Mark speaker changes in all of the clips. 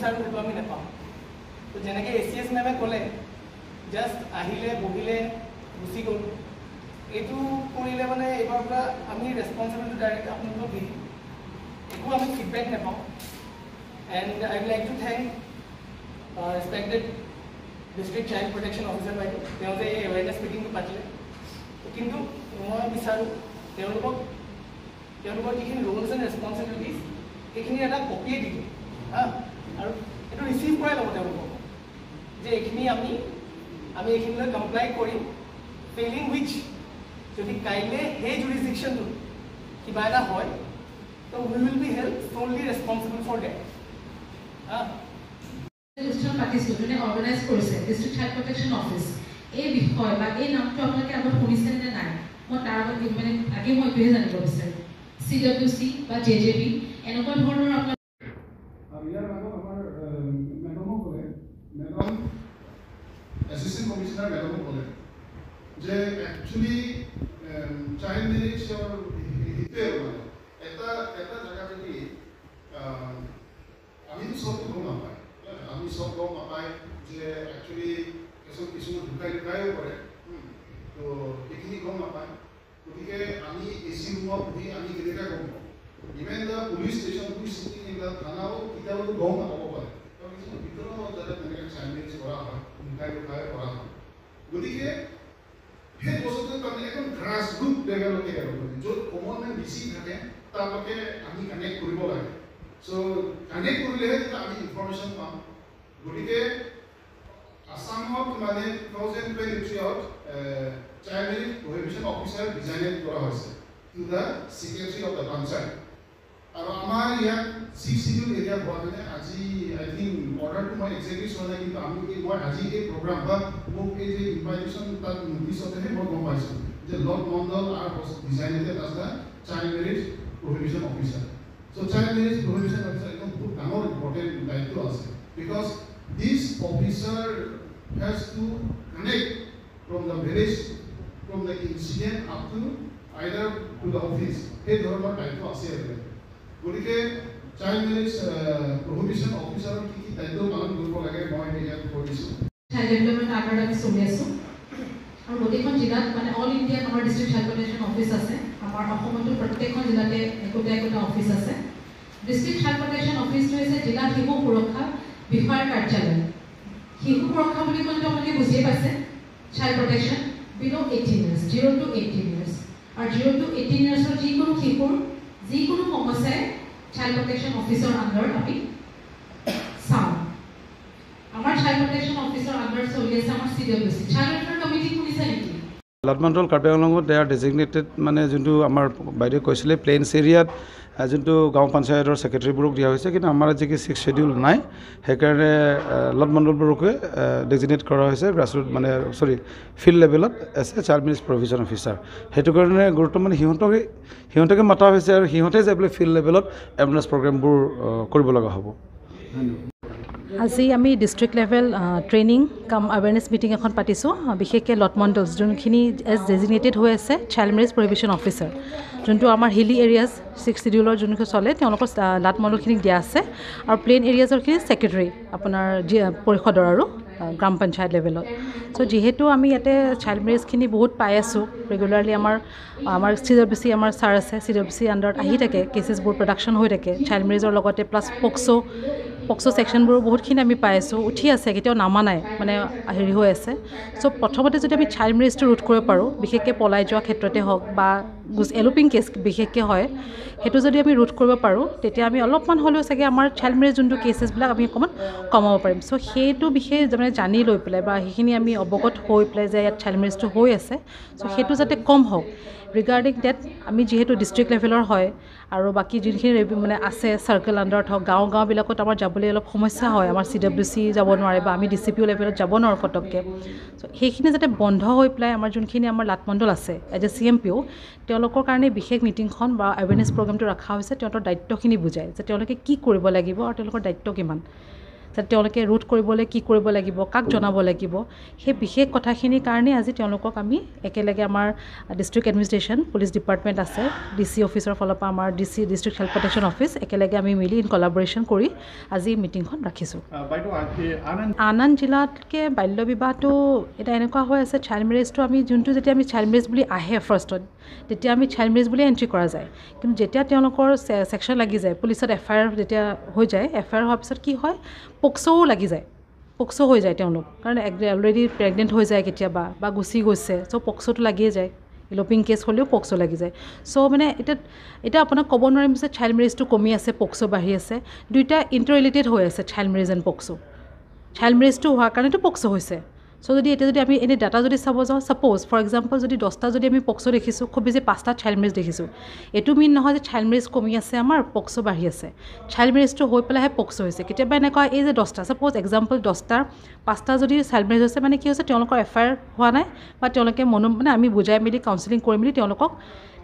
Speaker 1: বিচাৰোঁ সেইটো আমি নাপাওঁ। তো যেনেকৈ এ চি এছ মেমে ক'লে, জাষ্ট আহিলে, বহিলে, গুচি গ'ল, এইটো কৰিলে মানে এইবাৰ পৰা আমি ৰেচপনচিবিলিটি ডাইৰেক্ট আপোনালোকক দি দিম, একো আমি ফিডবেক নাপাওঁ। And I would like to thank respected District Child Protection Officer বাইদেউ, তেওঁ যে এই এৱেৰনেছ মিটিংটো পাতিলে। কিন্তু মই বিচাৰোঁ তেওঁলোকক তেওঁলোকৰ যিখিনি ৰোলছ এণ্ড ৰেচপনচিবিলিটিজ, সেইখিনি এটা কপিয়ে দি দিওঁ হা, আৰু এইটো ৰিচিভ কৰাই ল'ব তেওঁলোকক যে এইখিনি আমি এইখিনিলৈ কমপ্লাই কৰিম। ফেইলিং which যদি কাইলৈ সেই জুৰিছডিকশ্যনটোত কিবা এটা হয়, তো we will be held solely responsible for that হা।
Speaker 2: অনুষ্ঠান পাতিছোঁ, যোনে অৰ্গেনাইজ কৰিছে, ডিষ্ট্ৰিক্ট চাইল্ড প্ৰটেকশ্যন অফিচ, এই বিষয় বা এই নামটো আপোনালোকে আগত শুনিছে নে নাই? মই তাৰ আগত মানে আগে মই এইটোহে জানিব বিচাৰিম। চিডব্লিউচি বা জেজেবি এনেকুৱা ধৰণৰ আপোনাৰ
Speaker 3: আৰু ইয়াৰ আগত আমাৰ মেডামো ক'লে, মেডাম এছিষ্টেণ্ট কমিশ্যনাৰ মেডামো ক'লে যে একচুৱেলি চাইল্ড মেৰেজৰ সেইটোৱে আৰু মানে এটা এটা জেগা যদি আমিতো চবটো গম নাপায়, আমি চব গম নাপায় যে একচুৱেলি কিছুমান কিছুমান লুকাই লুকাইও কৰে, তো সেইখিনি গম নাপায়। গতিকে আমি এ চি ৰুমত বহি আমি কেনেকৈ গম পাওঁ? Even the police station who sitting in the থানাও কেতিয়াবা গম নাপাব পাৰে, কাৰণ কিছুমান ভিতৰৰ জেগাত তেনেকৈ চাইল্ড মেৰেজ কৰা হয়, লুকাই লুকাই কৰা হয়। গতিকে সেই বস্তুটো তাৰমানে একদম গ্ৰাছ ৰুট লেভেলতে আৰু মানে য'ত কমন মেন বেছি থাকে, তালৈকে আমি কানেক্ট কৰিব লাগে। চ' কানেক্ট কৰিলেহে তেতিয়া আমি ইনফৰ্মেশ্যন পাম। গতিকে আছামত মানে 2023ত child marriage prohibition officer designate কৰা হৈছে to the secretary of the panchayat. আৰু আমাৰ ইয়াত ছিক্স চিডিউল এৰিয়া হোৱা কাৰণে আজি আই থিংক অৰ্ডাৰটো মই একজেক্টলি চোৱা নাই, কিন্তু আমি এই মই আজি এই প্ৰগ্ৰাম বা মোক এই যে ইনভাইটেশ্যন তাত নটিচতেহে মই গম পাইছোঁ যে Lat Mandal are designated as the child marriage prohibition officer. So child marriage prohibition officer একদম বহুত ডাঙৰ ইম্পৰ্টেণ্ট দায়িত্ব আছে, because this officer has to connect from the village, from the incident up to either to the office, সেই ধৰণৰ দায়িত্ব আছে আৰু। গতিকে চাইল্ড মেৰেজ প্ৰহিবিশ্যন অফিচাৰৰ কি কি দায়িত্ব পালন কৰিব লাগে, মই ইয়াত কৈ দিছোঁ।
Speaker 2: চাইল্ড ডেভেলপমেণ্ট আণ্ডাৰত আমি চলি আছোঁ আৰু গোটেইখন জিলাত, মানে অল ইণ্ডিয়াত আমাৰ ডিষ্ট্ৰিক্ট চাইল্ড প্ৰটেকশ্যন অফিচ আছে। আমাৰ অসমতো প্ৰত্যেকখন জিলাতে একোটা একোটা অফিচ আছে। ডিষ্ট্ৰিক্ট চাইল্ড প্ৰটেকশ্যন অফিচটো হৈছে জিলা শিশু সুৰক্ষা বিষয়াৰ কাৰ্যালয়। শিশু সুৰক্ষা বুলি ক'লেতো আপোনালোকে বুজিয়ে পাইছে, child protection below 18 years, 0 to 18 years। আৰু 0 টু 18 ইয়াৰ্ছৰ যিকোনো শিশুৰ যিকোনো সমস্যাই চাইল্ড প্ৰটেকশ্যন অফিচৰ আণ্ডাৰত আমি চাওঁ। আমাৰ চাইল্ড প্ৰটেকশ্যন অফিচৰ আণ্ডাৰত চলি আছে আমাৰ চিডব্লিউচি, চাইল্ড ৱেলফেয়াৰ কমিটি। শুনিছে নেকি?
Speaker 4: লাটমণ্ডল কাৰ্বি আংলঙত দে আৰ ডেজিগনেটেড, মানে যোনটো আমাৰ বাইদেৱে কৈছিলে, প্লেইনছ এৰিয়াত যোনটো গাঁও পঞ্চায়তৰ ছেক্ৰেটেৰীবোৰক দিয়া হৈছে। কিন্তু আমাৰ যি ছিক্স শ্বেডিউল নাই, সেইকাৰণে লাট মণ্ডলবোৰকে ডেজিগনেট কৰা হৈছে গ্ৰাছৰুট, মানে চৰি, ফিল্ড লেভেলত as a child marriage prohibition officer। সেইটো কাৰণে গুৰুত্ব মানে সিহঁতকে মাতা হৈছে আৰু সিহঁতে যাই পেলাই ফিল্ড লেভেলত এৱেৰনেছ প্ৰগ্ৰেমবোৰ কৰিব লগা হ'ব।
Speaker 2: আজি আমি district level training cum awareness meeting এখন পাতিছোঁ। বিশেষকৈ লটমণ্ডলছ যোনখিনি এজ ডেজিগনেটেড হৈ আছে চাইল্ড মেৰেজ প্ৰহিবিশ্যন অফিচাৰ, যোনটো আমাৰ হিলি এৰিয়াজ ছিক্স চিডিউলৰ যোনখিনি চলে, তেওঁলোকৰ লাট মণ্ডলখিনিক দিয়া আছে আৰু প্লেইন এৰিয়াজৰখিনি ছেক্ৰেটেৰী আপোনাৰ যি পৰিষদৰ আৰু গ্ৰাম পঞ্চায়ত লেভেলত। চ' যিহেতু আমি ইয়াতে চাইল্ড মেৰেজখিনি বহুত পাই আছোঁ ৰেগুলাৰলি, আমাৰ চিডব্লিউচি আমাৰ ছাৰ আছে, চিডব্লিউচি আণ্ডাৰত আহি থাকে, কেচেছবোৰ প্ৰডাকশ্যন হৈ থাকে চাইল্ড মেৰেজৰ লগতে, প্লাছ পক্স' ছেকশ্যনবোৰো বহুতখিনি আমি পাই আছোঁ, উঠি আছে, কেতিয়াও নামা নাই, মানে হেৰি হৈ আছে। চ' প্ৰথমতে যদি আমি চাইল্ড মেৰেজটো ৰোধ কৰিব পাৰোঁ, বিশেষকৈ পলাই যোৱা ক্ষেত্ৰতে হওক বা এলোপিং কেছ বিশেষকৈ হয়, সেইটো যদি আমি ৰোধ কৰিব পাৰোঁ, তেতিয়া আমি অলপমান হ'লেও চাগে আমাৰ চাইল্ড মেৰেজ যোনটো কেচেছবিলাক আমি অকণমান কমাব পাৰিম। চ' সেইটো বিশেষ মানে জানি লৈ পেলাই বা সেইখিনি আমি অৱগত হৈ পেলাই যে ইয়াত চাইল্ড মেৰেজটো হৈ আছে, চ' সেইটো যাতে কম হওক, ৰিগাৰ্ডিং ডেট আমি যিহেতু ডিষ্ট্ৰিক্ট লেভেলৰ হয় আৰু বাকী যোনখিনি মানে আছে চাৰ্কেল আণ্ডাৰত হওক, গাঁওবিলাকত আমাৰ যাবলৈ অলপ সমস্যা হয়, আমাৰ চিডব্লিউচি যাব নোৱাৰে বা আমি ডিচিপিঅ' লেভেলত যাব নোৱাৰোঁ ফটককৈ। চ' সেইখিনি যাতে বন্ধ হৈ পেলাই আমাৰ যোনখিনি আমাৰ লাটমণ্ডল আছে এজ এ চিএমপিঅ', তেওঁলোকৰ কাৰণে বিশেষ মিটিংখন বা এৱেৰনেছ প্ৰগ্ৰেমটো ৰখা হৈছে। তেওঁলোকৰ দায়িত্বখিনি বুজায় যে তেওঁলোকে কি কৰিব লাগিব আৰু তেওঁলোকৰ দায়িত্ব কিমান। যাতে তেওঁলোকে ৰোধ কৰিবলৈ কি কৰিব লাগিব, কাক জনাব লাগিব, সেই বিশেষ কথাখিনিৰ কাৰণে আজি তেওঁলোকক আমি একেলগে আমাৰ ডিষ্ট্ৰিক্ট এডমিনিষ্ট্ৰেশ্যন, পুলিচ ডিপাৰ্টমেণ্ট আছে, ডি চি অফিচৰ ফালৰ পৰা আমাৰ DC, District Child Protection Office, একেলগে আমি মিলি ইন কলাবৰেশ্যন কৰি আজি মিটিংখন ৰাখিছোঁ। আন আন জিলাতকৈ বাল্য বিবাহটো এতিয়া এনেকুৱা হৈ আছে, চাইল্ড মেৰেজটো আমি যোনটো যেতিয়া আমি চাইল্ড মেৰেজ বুলি আহে ফাৰ্ষ্টত, তেতিয়া আমি চাইল্ড মেৰেজ বুলিয়ে এণ্ট্ৰি কৰা যায়। কিন্তু যেতিয়া তেওঁলোকৰ ছেকশ্যন লাগি যায়, পুলিচত এফ I R যেতিয়া হৈ যায়, এফ I R হোৱাৰ পিছত কি হয়, পক্স'ও লাগি যায়, পক্স' হৈ যায় তেওঁলোক, কাৰণ অলৰেডি প্ৰেগনেণ্ট হৈ যায় কেতিয়াবা বা গুচি গৈছে। চ' পক্স'টো লাগিয়ে যায়, ইলপিং কেছ হ'লেও পক্স' লাগি যায়। চ' মানে এতিয়া আপোনাক ক'ব নোৱাৰিম যে চাইল্ড মেৰেজটো কমি আছে, পক্স' বাঢ়ি আছে। দুইটা ইণ্টাৰ ৰিলেটেড হৈ আছে, child marriage and POCSO. Child মেৰেজটো হোৱাৰ কাৰণেতো পক্স' হৈছে। চ' যদি এতিয়া যদি আমি এনেই ডাটা যদি চাব যাওঁ, ছাপ'জ ফৰ এক্সাম্পল যদি 10টা যদি আমি পক্স' দেখিছোঁ, খুব বেছি 5টা চাইল্ড মেৰেজ দেখিছোঁ। এইটো মিন নহয় যে চাইল্ড মেৰেজ কমি আছে আমাৰ, পক্স' বাঢ়ি আছে। চাইল্ড মেৰেজটো হৈ পেলাইহে পক্স' হৈছে। কেতিয়াবা এনেকুৱা এই যে 10টা, ছাপ'জ এক্সাম্পল 10টাৰ 5টা যদি চাইল্ড মেৰেজ হৈছে, মানে কি হৈছে, তেওঁলোকৰ এফ I R হোৱা নাই বা তেওঁলোকে মনো মানে আমি বুজাই মেলি কাউন্সিলিং কৰি মেলি তেওঁলোকক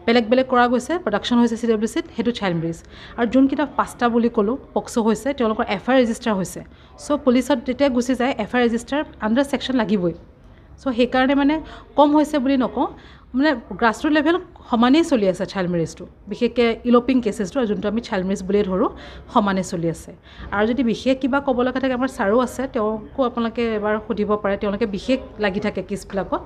Speaker 2: বেলেগ বেলেগ কৰা গৈছে, প্ৰডাকশ্যন হৈছে চিডাব্লিউচিত, সেইটো চাইল্ড মেৰেজ। আৰু যোনকেইটা 5টা বুলি ক'লোঁ পক্স' হৈছে, তেওঁলোকৰ এফ I R register হৈছে। চ' পুলিচত যেতিয়া গুচি যায়, F I R register under section লাগিবই। চ' সেইকাৰণে মানে কম হৈছে বুলি নকওঁ, মানে গ্ৰাছৰুট লেভেল সমানেই চলি আছে চাইল্ড মেৰেজটো, বিশেষকৈ ইলপিং কেছেছটো, আৰু যোনটো আমি চাইল্ড মেৰেজ বুলিয়ে ধৰোঁ, সমানে চলি আছে। আৰু যদি বিশেষ কিবা ক'ব লগা থাকে, আমাৰ ছাৰো আছে, তেওঁকো আপোনালোকে এবাৰ সুধিব পাৰে। তেওঁলোকে বিশেষ লাগি থাকে কেছবিলাকত।